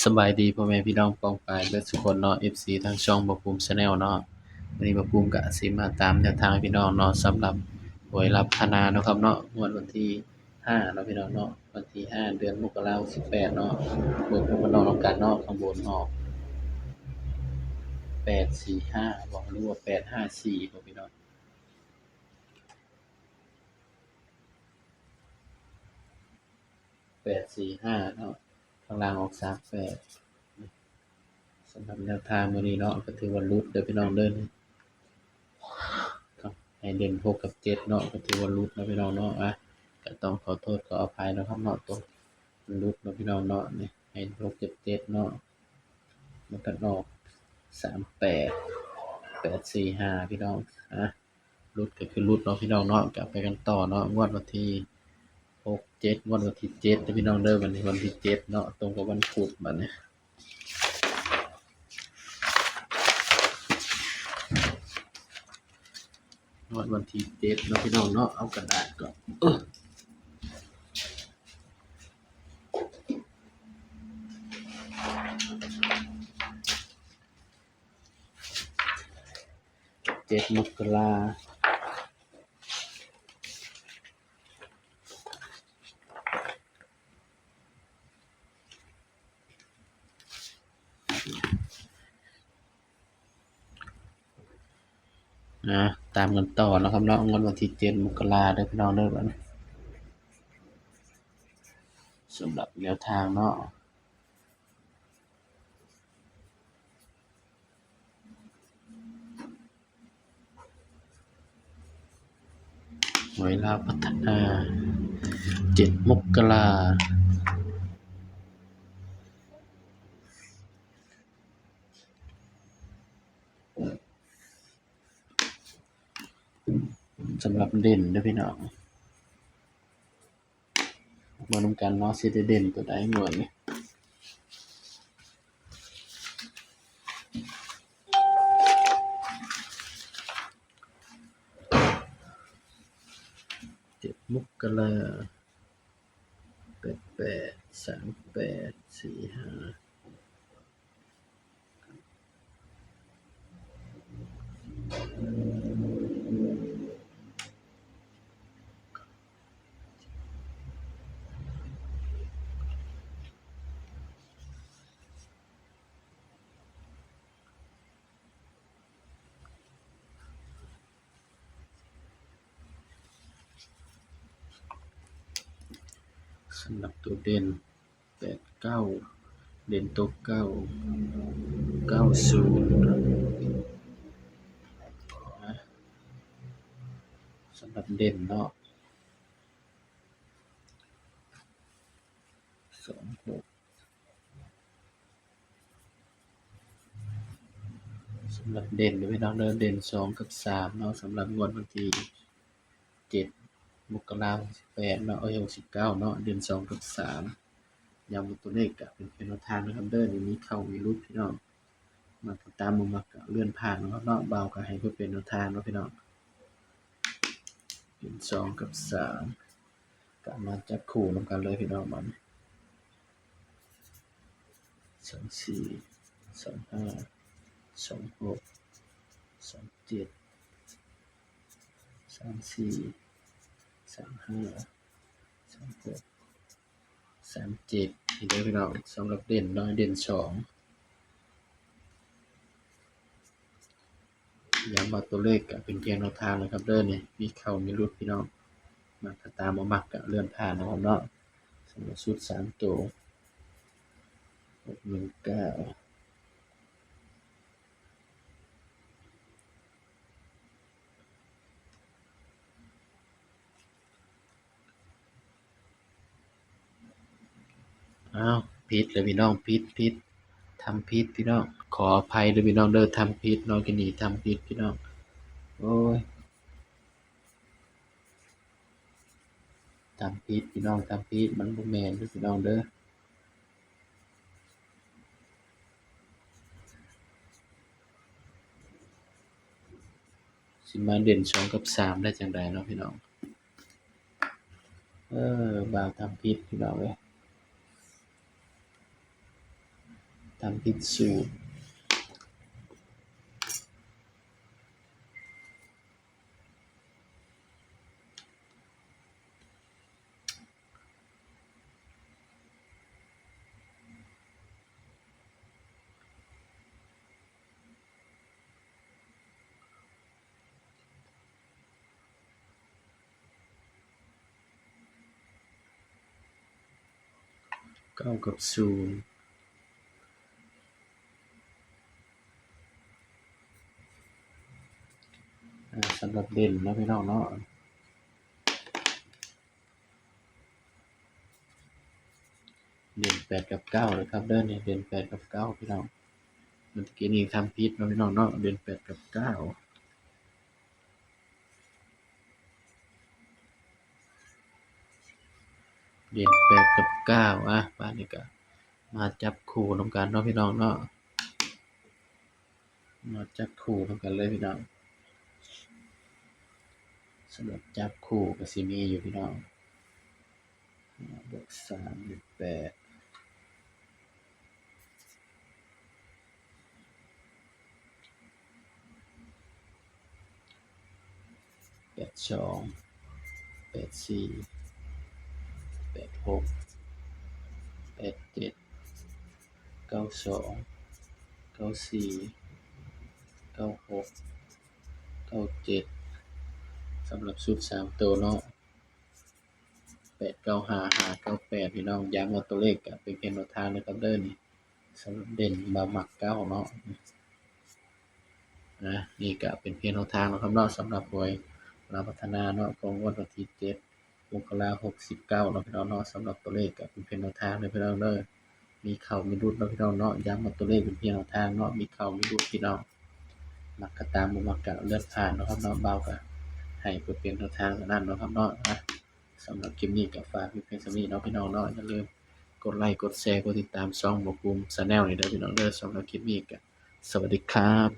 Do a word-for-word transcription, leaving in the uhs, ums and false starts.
สบายดีพ่อแม่พี่น้องป้องปายเบิดสุคนเนาะ เอฟซี ทางช่องบ่าวภูมิ Channel เนาะ วันนี้บ่าวภูมิก็สิมาตามแนวทางพี่น้องเนาะ สำหรับหวยลับคณาเนาะครับเนาะ งวดวันที่ห้าเนาะพี่น้องเนาะ วันที่ห้า เดือนมกราคม สิบแปดเนาะ เบิ่งพร้อมกันเนาะ ข้างบนออก แปดสี่ห้า บ่หรือว่า แปดห้าสี่ บ่พี่น้อง แปดสี่ห้า เนาะ ข้างล่างออก สามแปด สำหรับแนวทางมื้อนี้เนาะ ก็ถือว่าหลุดเด้อพี่น้องเด้อ ให้เด่น หก กับ เจ็ด เนาะ ก็ถือว่าหลุดเนาะพี่น้องเนาะ อ่ะ ก็ต้องขอโทษขออภัยนะครับเนาะ ตัวมันหลุดเนาะพี่น้องเนาะ นี่ ให้ หก กับ เจ็ด เนาะ มันก็ออก สามแปด แปดสี่ห้า พี่น้อง อ่ะ หลุดก็คือหลุดเนาะพี่น้องเนาะ กลับไปกันต่อเนาะ งวดวันที่ หก เจ็ด งวดวันที่ เจ็ด นะพี่น้องเด้อ วันนี้วันที่ เจ็ด เนาะ ตรงกับวันพุธบัดนี้ งวดวันที่ เจ็ด เนาะพี่น้องเนาะ เอากระดาษก่อน เออ เจ็ด มกรา นะ ตามกันต่อนะครับเนาะ งวดวันที่ เจ็ด มกราเด้อพี่น้องเด้อ บัดนี้ สำหรับแนวทางเนาะ หวยลาวพัฒนา เจ็ด มกรา สำหรับเด่นเด้อพี่น้อง มานำกันเนาะ สิได้เด่นตัวใดงวดนี้ เจ็ด มกรา แปดแปด สามแปด สี่ห้า สำหรับตัวเด่น แปดเก้า เด่นตัวเก้า เก้าศูนย์ นะ สำหรับเด่นเนาะ สองหก สำหรับเด่นเด้อพี่น้องเด้อ เด่น สอง กับ สาม เนาะ สำหรับงวดวันที่ เจ็ด มกราคม หกสิบแปด เนาะ เอ้ย หกสิบเก้า เนาะ เด่น สอง กับ สาม ย้ำว่าตัวเลขก็เป็นเพียงแนวทางนะครับเด้อ มีเข้ามีหลุดพี่น้อง มักก็ตาม บ่มักก็เลื่อนผ่านเนาะครับเนาะ บ่าวก็ให้เพื่อเป็นแนวทางเนาะพี่น้อง เด่น สอง กับ สาม ก็มาจับคู่นำกันเลยพี่น้อง บัดนี้ สองสี่ สองห้า สองหก สองเจ็ด สามสี่ สามห้า สามหก สามเจ็ด นี่เด้อพี่น้อง สำหรับเด่นเนาะ เด่น สอง ย้ำว่าตัวเลขก็เป็นเพียงแนวทางนะครับเด้อ นี่ มีเข้ามีหลุดพี่น้อง มักก็ตาม บ่มักก็เลื่อนผ่านนะครับเนาะ สำหรับชุดสามตัว หกหนึ่งเก้า อ้าว ผิดเลยพี่น้อง ผิด ผิด ทำผิดพี่น้อง ขออภัยเด้อพี่น้องเด้อ ทำผิดเนาะ กินนี่ทำผิดพี่น้อง โอ้ย ทำผิดพี่น้อง ทำผิด มันบ่แม่นเด้อพี่น้องเด้อ สิมาเด่น สอง กับ สาม ได้จั่งใดเนาะพี่น้อง เออ บ่าวทำผิดพี่น้องเอ้ย ทำผิดสูตร เก้ากับศูนย์ อ่า สำหรับเด่นเนาะพี่น้องเนาะ เด่นแปดกับเก้าเลยครับเด้อ นี่เด่นแปดกับเก้าพี่น้อง เมื่อกี้นี้ทำผิดเนาะพี่น้องเนาะ เด่นแปดกับเก้า เด่นแปดกับเก้า อ่ะ บาดนี้ก็มาจับคู่นำกันเนาะพี่น้องเนาะ มาจับคู่นำกันเลยพี่น้อง สำหรับจับคู่ก็สิมีอยู่พี่น้อง บวกสาม บวกแปด แปดสอง แปดสี่ แปดหก แปดเจ็ด เก้าสอง เก้าสี่ เก้าหก เก้าเจ็ด สำหรับชุดสามตัวเนาะ แปดเก้าห้า ห้าเก้าแปด พี่น้อง ย้ำว่าตัวเลขก็เป็นเพียงแนวทางนะครับเด้อ นี่สำหรับเด่นบ่าวมักเก้าเนาะ นะ นี่ก็เป็นเพียงแนวทางนะครับเนาะ สำหรับหวยลาวพัฒนาเนาะ ของงวดวันที่เจ็ดมกราคม หกสิบเก้าเนาะพี่น้องเนาะ สำหรับตัวเลขก็เป็นเพียงแนวทางเด้อพี่น้องเด้อ มีเข้ามีหลุดเนาะพี่น้องเนาะ ย้ำว่าตัวเลขเป็นเพียงแนวทางเนาะ มีเข้ามีหลุดพี่น้อง มักก็ตาม บ่มักก็เลื่อนผ่านเนาะครับเนาะ บ่าวก็ให้เพื่อเป็นแนวทางเท่านั้นเนาะครับเนาะ อ่ะ สำหรับคลิปนี้ก็ฝากไว้เพียงเท่านี้เนาะพี่น้องเนาะ อย่าลืมกดไลค์ กดแชร์ กดติดตามช่องบ่าวภูมิ Channel นี่เด้อพี่น้องเด้อ สำหรับคลิปนี้ก็สวัสดีครับ